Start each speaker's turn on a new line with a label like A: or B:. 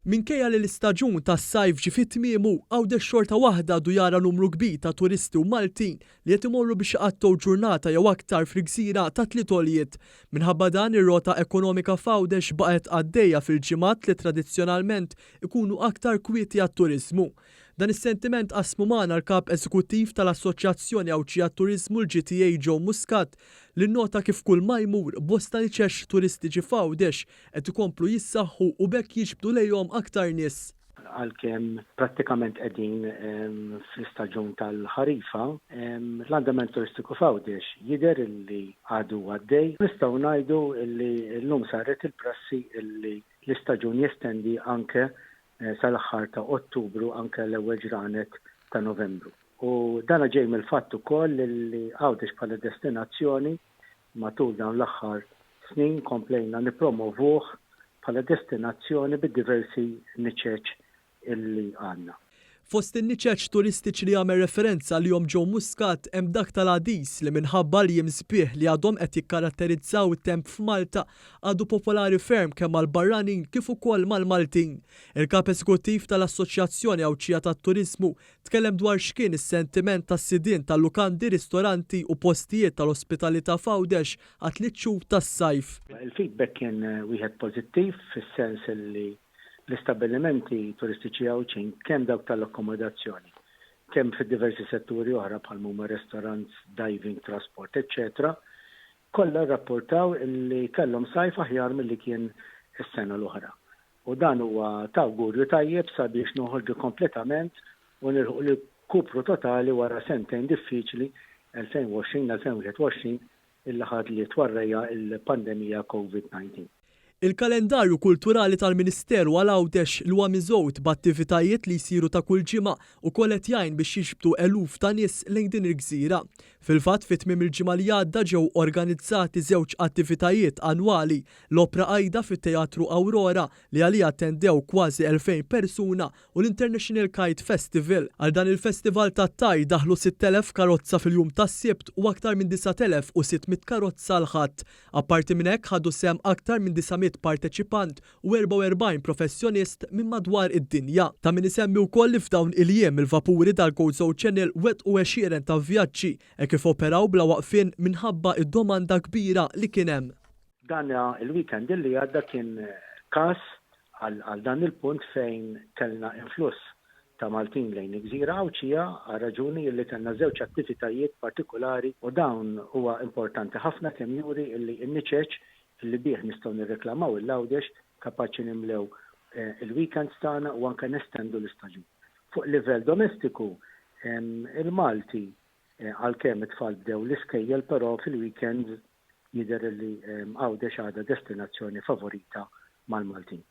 A: Minkejja li l-istaġun tas-sajf ġie fi tmiemu, Għawdex xorta waħda għadu jara numru kbir ta' turisti u Maltin li qed imorru biex iqattgħu ġurnata jew aktar fil-gżira ta' Tliet Għoljiet. Minħabba dan, ir-rota ekonomika f'Għawdex baqgħet għaddejja fil-ġimgħat li tradizzjonalment ikunu aktar kwieti għat-turiżmu. Dan is-sentiment qasmu magħna l-Kap Eżekuttiv tal-Assoċjazzjoni Għawdxija għat-Turiżmu l-GTA Joe Muscat li nnota kif kull ma jmur bosta niċex turistiċi f'Għawdex qed ikomplu jissaħħu u b'hekk jiġbdu lejhom aktar nies.
B: Għalkemm prattikament qegħdin fl-istaġun tal-ħarifa, l-andament turistiku f'Għawdex jidher li għadu għaddej. Nistgħu ngħidu li llum saret il-prassi li l-istaġun jestendi anke sal-aħħar ta' Ottubru anke l-ewwel ġranet ta' Novembru. U dana ġej mill-fatt ukoll li Għawdex bħala destinazzjoni matul dawn l-aħħar snin komplejna nippromovuh bħala destinazzjoni bid-diversi niċeċ illi għandna.
A: Fost in-niċeċ turistiċi li għamel referenza għalihom Joe Muscat hemm dak tal-Għadis li minħabba l-jiem sbieħ li għadhom qed jikkaratterizzaw it-temp f'Malta għadu popolari ferm kemm mal-barranin kif ukoll mal-Maltin. Il-Kap Eżekuttiv tal-Assoċjazzjoni Għawdxija tat-Turiżmu tkellem dwar x'kien is-sentiment tas-sidien tal-lukandi, ristoranti u postijiet tal-ospitalità f'Għawdex għat-tliet xhur tas-sajf.
B: Il-feedback kien wieħed pożittiv fis-sens li l-istabbilimenti turistiċi Għawdxin kemm dawk tal-akkomodazzjoni, kemm fid-diversi setturi oħra bħal m'huma restaurants, diving, trasport, eċċetera kollha rrappurtaw li kellhom sajf aħjar milli kien is-sena l-oħra. U dan huwa ta' awgurju tajjeb sabiex noħorġu kompletament u nilħqu l-irkupru totali wara sentejn diffiċli 2020, 2021 illi ħadliet warrejha l-pandemija Covid 19.
A: Il-kalendarju kulturali tal-Ministeru għal Għawdex li huwa miżgħud b'attivitajiet li jsiru ta' kull ġimgħa ukoll qed jgħin biex jiġbdu eluf ta' nies lejn din il-gżira. Fil-fatt fi tmiem il-ġimgħa li għadda ġew organizzati żewġ attivitajiet annwali, l-Opra Aida fit-Teatru Aurora li għaliha attendew kważi 2,000 persuna u l-International Kite Festival. Għal dan il-festival tat-tajr daħlu 6,000 karozza fil-jum tas-Sibt u aktar minn 9,600 karozza l-Ħadd. Apparti minn hekk ħadu sehem aktar minn 900 parteċipant u 44 professjonist minn madwar id-dinja. Ta' min isemmi wkoll li f'dawn il-jiem il-vapuri tal-Gozo Channel wettqu għexieren ta' vjaġġi hekk kif operaw bla waqfien minħabba d-domanda kbira li kien hemm.
B: Dan il-weekend li għadda kien każ għal dan il-punt fejn kellna influss ta' Maltin lejn il-gżira Għawdxija għar-raġuni illi kellna żewġ attivitajiet partikulari u dawn huwa importanti ħafna kemm juri illi n-niċeċ illi bih nistgħu nirreklamaw il-Għawdex kapaċi nimlew il-weekends tagħna u anke nestendu l-istaġun. Fuq livell domestiku il-Malti għalkemm it-tfal bdew l-iskejjel però fil-weekends jidher illi Għawdex għadha destinazzjoni favorita mal-Maltin.